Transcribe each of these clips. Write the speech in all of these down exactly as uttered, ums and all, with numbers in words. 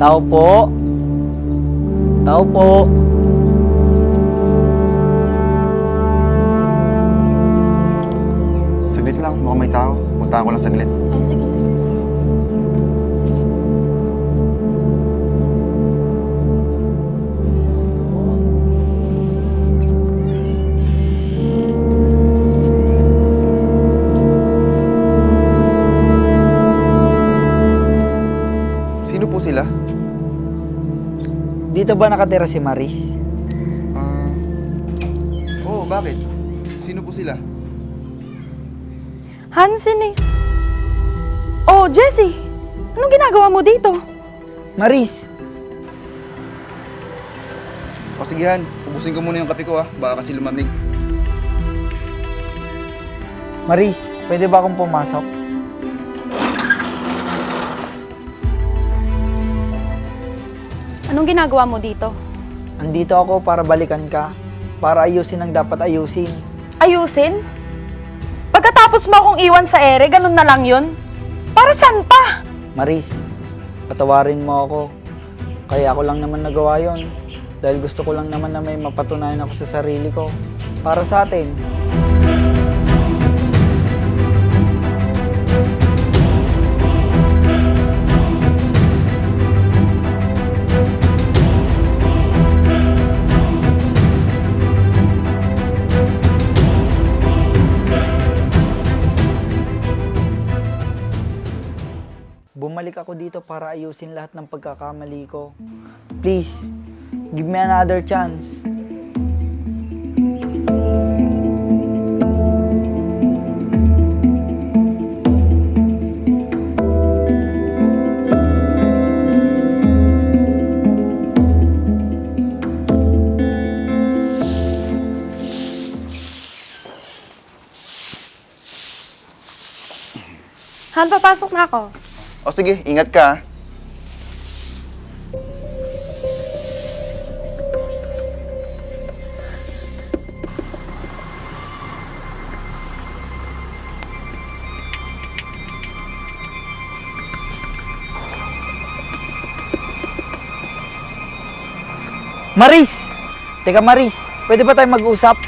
Tao po. Tao po. Saglit lang, mukhang may tao. Punta ko lang saglit. Ay, sige, sige. Sino po sila? Dito ba nakatira si Maris? Ah, oo, bakit? Sino po sila? Hansen eh. Oh, Jesse! Anong ginagawa mo dito? Maris! O sige, Han. Ubusin ko muna yung kape ko, ah. Baka kasi lumamig. Maris, pwede ba akong pumasok? Anong ginagawa mo dito? Andito ako para balikan ka, para ayusin ang dapat ayusin. Ayusin? Pagkatapos mo akong iwan sa ere, ganun na lang yun? Para saan pa? Maris, patawarin mo ako. Kaya ko lang naman nagawa yon. Dahil gusto ko lang naman na may mapatunayan ako sa sarili ko. Para sa atin. Bumalik ako dito para ayusin lahat ng pagkakamali ko. Please, give me another chance. Han, papasok na ako. O sige, ingat ka, ah. Maris! Teka, Maris, pwede ba tayo mag-usap?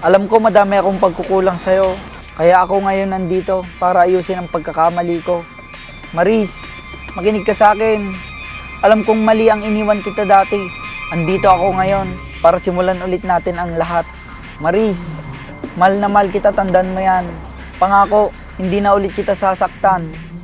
Alam ko madami akong pagkukulang sa'yo, kaya ako ngayon nandito para ayusin ang pagkakamali ko. Maris, makinig ka sa akin. Alam kong mali ang iniwan kita dati. Andito ako ngayon para simulan ulit natin ang lahat. Maris, mahal na mahal kita, tandaan mo yan. Pangako, hindi na ulit kita sasaktan.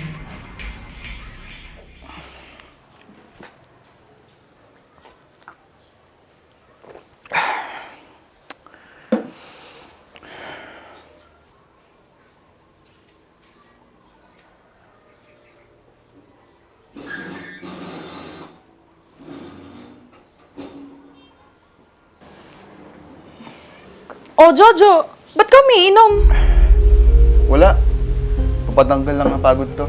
O, Jojo, ba't ka umiinom? Wala. Papatanggal lang ng pagod to.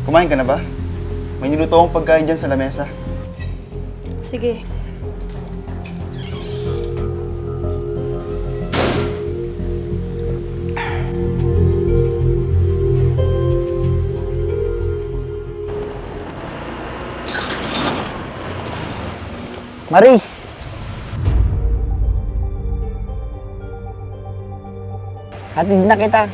Kumain ka na ba? May niluto akong pagkain dyan sa lamesa. Sige. Maris! Hatid na kita.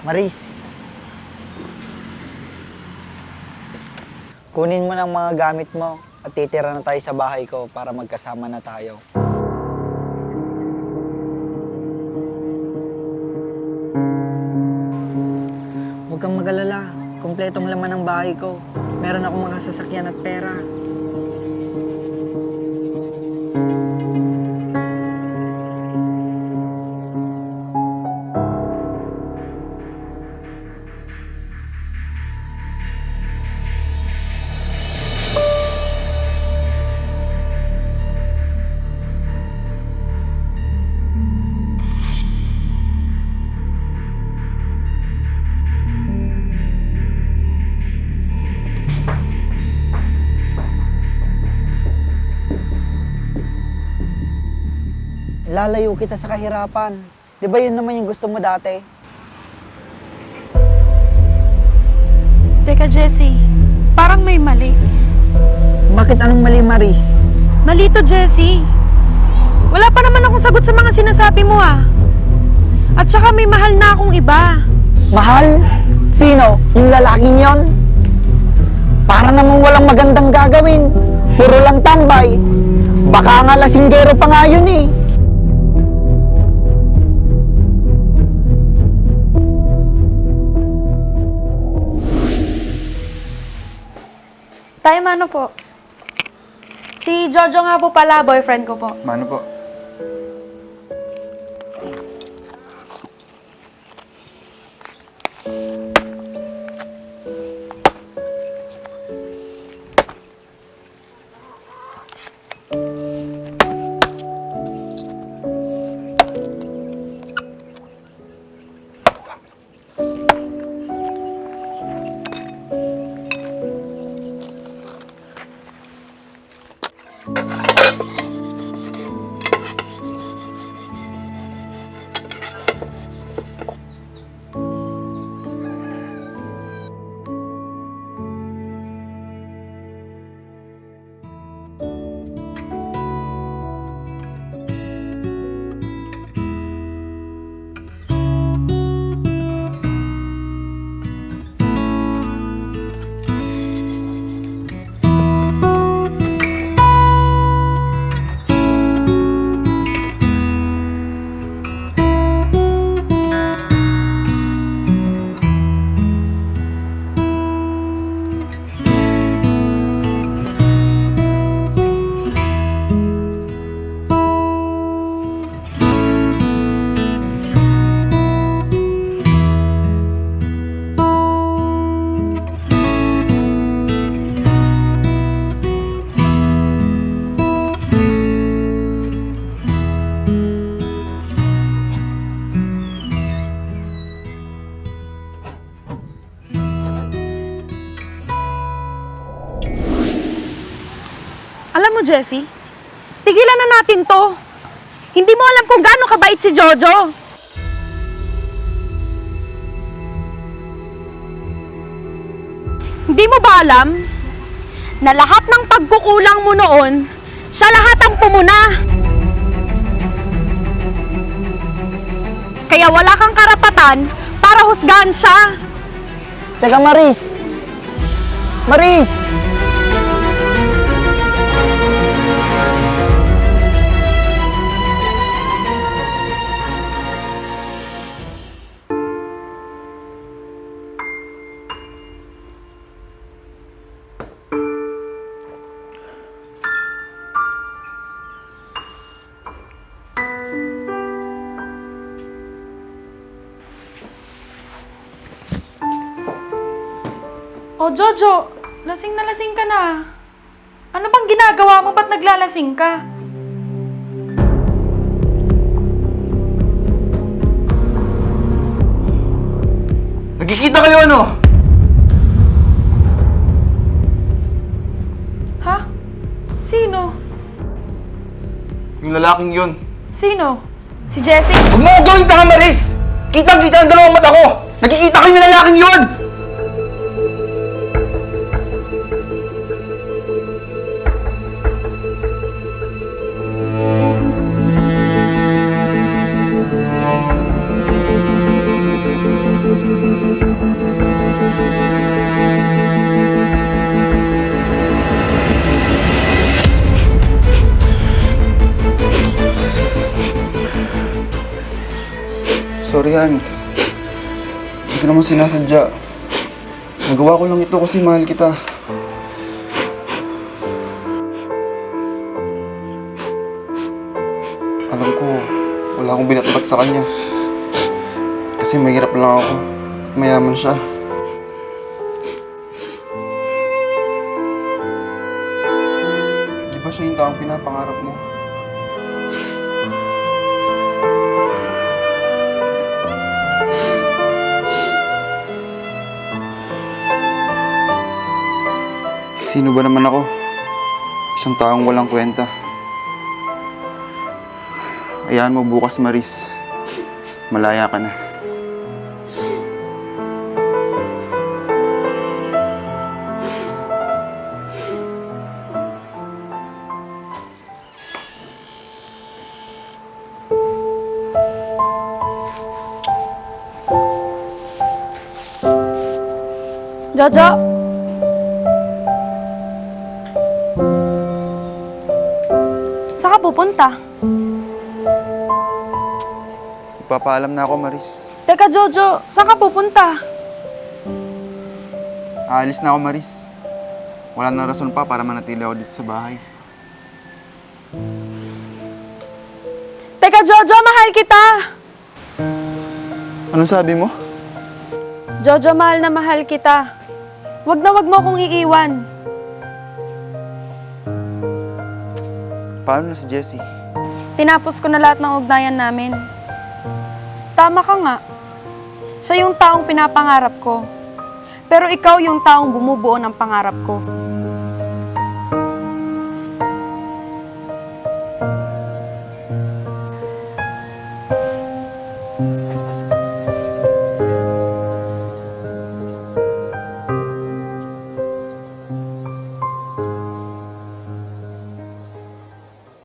Maris, kunin mo na ang mga gamit mo at titira na tayo sa bahay ko para magkasama na tayo. Huwag kang mag-alala, kumpletong laman ang bahay ko. Meron akong mga sasakyan at pera. Lalayo kita sa kahirapan. Di ba yun naman yung gusto mo dati? Teka, Jesse. Parang may mali. Bakit, anong mali, Maris? Mali to, Jesse. Wala pa naman akong sagot sa mga sinasabi mo, ah. At saka may mahal na akong iba. Mahal? Sino? Yung lalaking yon? Para namang walang magandang gagawin. Puro lang tambay. Baka nga lasinggero pa nga yun eh. Tay, mano po? Si Jojo nga po pala, boyfriend ko po. Mano po? Alam mo, Jessie, tigilan na natin 'to. Hindi mo alam kung gaano kabait si Jojo. Hindi mo ba alam na lahat ng pagkukulang mo noon, siya lahat ang pumuna? Kaya wala kang karapatan para husgahan siya. Teka, Maris! Maris! O, Jojo, lasing na lasing ka na. Ano bang ginagawa mo? Ba't naglalasing ka? Nagkikita kayo, ano? Ha? Sino? Yung lalaking yun. Sino? Si Jessie? Huwag mo akong gawing tanga, Maris! Kitang-kita ng dalawang mata ko! Nagkikita kayo ng lalaking yun! Sorry, Han. Hindi ko naman sinasadya. Nagawa ko lang ito kasi mahal kita. Alam ko, wala akong binatbat sa kanya. Kasi mahirap lang ako at mayaman siya. Di ba siya yung taong pinapangarap mo? Sino ba naman ako? Isang taong walang kwenta. Hayaan mo bukas, Maris. Malaya ka na. Jojo! Saan ka pupunta? Ipapaalam na ako, Maris. Teka, Jojo, saan ka pupunta? Aalis na ako, Maris. Wala nang rason pa para manatili ako dito sa bahay. Teka, Jojo, mahal kita! Anong sabi mo? Jojo, mahal na mahal kita. Wag na wag mo akong iiwan. Paano na si Jessie? Tinapos ko na lahat ng ugnayan namin. Tama ka nga. Siya yung taong pinapangarap ko. Pero ikaw yung taong bumubuo ng pangarap ko.